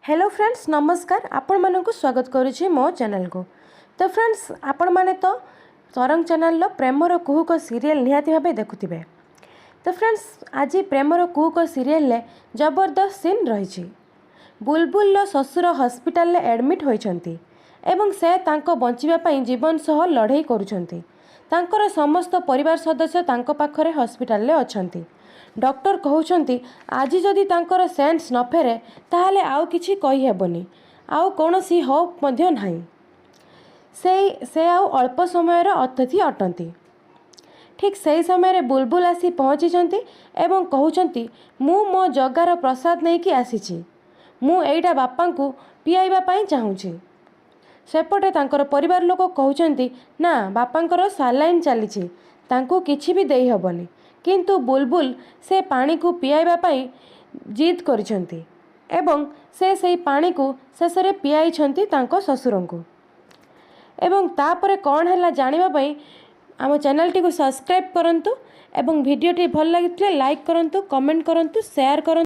Hello friends, ନମସ୍କାର। ଆପଣମାନଙ୍କୁ ସ୍ୱାଗତ କରୁଛି ମୋ ଚ୍ୟାନେଲକୁ। ତ ଫ୍ରେଣ୍ଡସ୍, ଆପଣମାନେ ତ ତରଙ୍ଗ ଚ୍ୟାନେଲର ପ୍ରେମର କୁହୁକ ସିରିଏଲ୍ ନିହାତି ଭାବେ ଦେଖୁଥିବେ। ତ ଫ୍ରେଣ୍ଡସ୍, ଆଜି ପ୍ରେମର କୁହୁକ ସିରିଏଲରେ ଜବରଦସ୍ତ ସିନ୍ ରହିଛି। ବୁଲବୁଲର ଶ୍ୱଶୁର ହସ୍ପିଟାଲରେ ଆଡ଼ମିଟ୍ ହୋଇଛନ୍ତି ଏବଂ ସେ ତାଙ୍କ ବଞ୍ଚିବା ପାଇଁ ଜୀବନ ସହ ଲଢ଼େଇ କରୁଛନ୍ତି। ତାଙ୍କର ସମସ୍ତ ପରିବାର ସଦସ୍ୟ ତାଙ୍କ ପାଖରେ ହସ୍ପିଟାଲରେ ଅଛନ୍ତି। ଡକ୍ଟର କହୁଛନ୍ତି, ଆଜି ଯଦି ତାଙ୍କର ସେନ୍ସ ନ ଫେରେ, ତାହେଲେ ଆଉ କିଛି କହିହେବନି, ଆଉ କୌଣସି ହୋପ୍ ମଧ୍ୟ ନାହିଁ। ସେ ଆଉ ଅଳ୍ପ ସମୟର ଅତିଥି ଅଟନ୍ତି। ଠିକ୍ ସେହି ସମୟରେ ବୁଲବୁଲ ଆସି ପହଞ୍ଚିଛନ୍ତି ଏବଂ କହୁଛନ୍ତି, "ମୁଁ ମୋ ଜଗାର ପ୍ରସାଦ ନେଇକି ଆସିଛି। ମୁଁ ଏଇଟା ବାପାଙ୍କୁ ପିଆଇବା ପାଇଁ ଚାହୁଁଛି।" ସେପଟେ ତାଙ୍କର ପରିବାର ଲୋକ କହୁଛନ୍ତି, "ନା, ବାପାଙ୍କର ସାଲାଇନ୍ ଚାଲିଛି, ତାଙ୍କୁ କିଛି ବି ଦେଇହେବନି।" କିନ୍ତୁ ବୁଲବୁଲ ସେ ପାଣିକୁ ପିଆଇବା ପାଇଁ ଜିଦ୍ କରିଛନ୍ତି ଏବଂ ସେ ସେଇ ପାଣିକୁ ଶେଷରେ ପିଆଇଛନ୍ତି ତାଙ୍କ ଶ୍ୱଶୁରଙ୍କୁ। ଏବଂ ତାପରେ କ'ଣ ହେଲା ଜାଣିବା ପାଇଁ ଆମ ଚ୍ୟାନେଲଟିକୁ ସବସ୍କ୍ରାଇବ୍ କରନ୍ତୁ ଏବଂ ଭିଡ଼ିଓଟି ଭଲ ଲାଗିଥିଲେ ଲାଇକ୍ କରନ୍ତୁ, କମେଣ୍ଟ କରନ୍ତୁ, ସେୟାର କରନ୍ତୁ।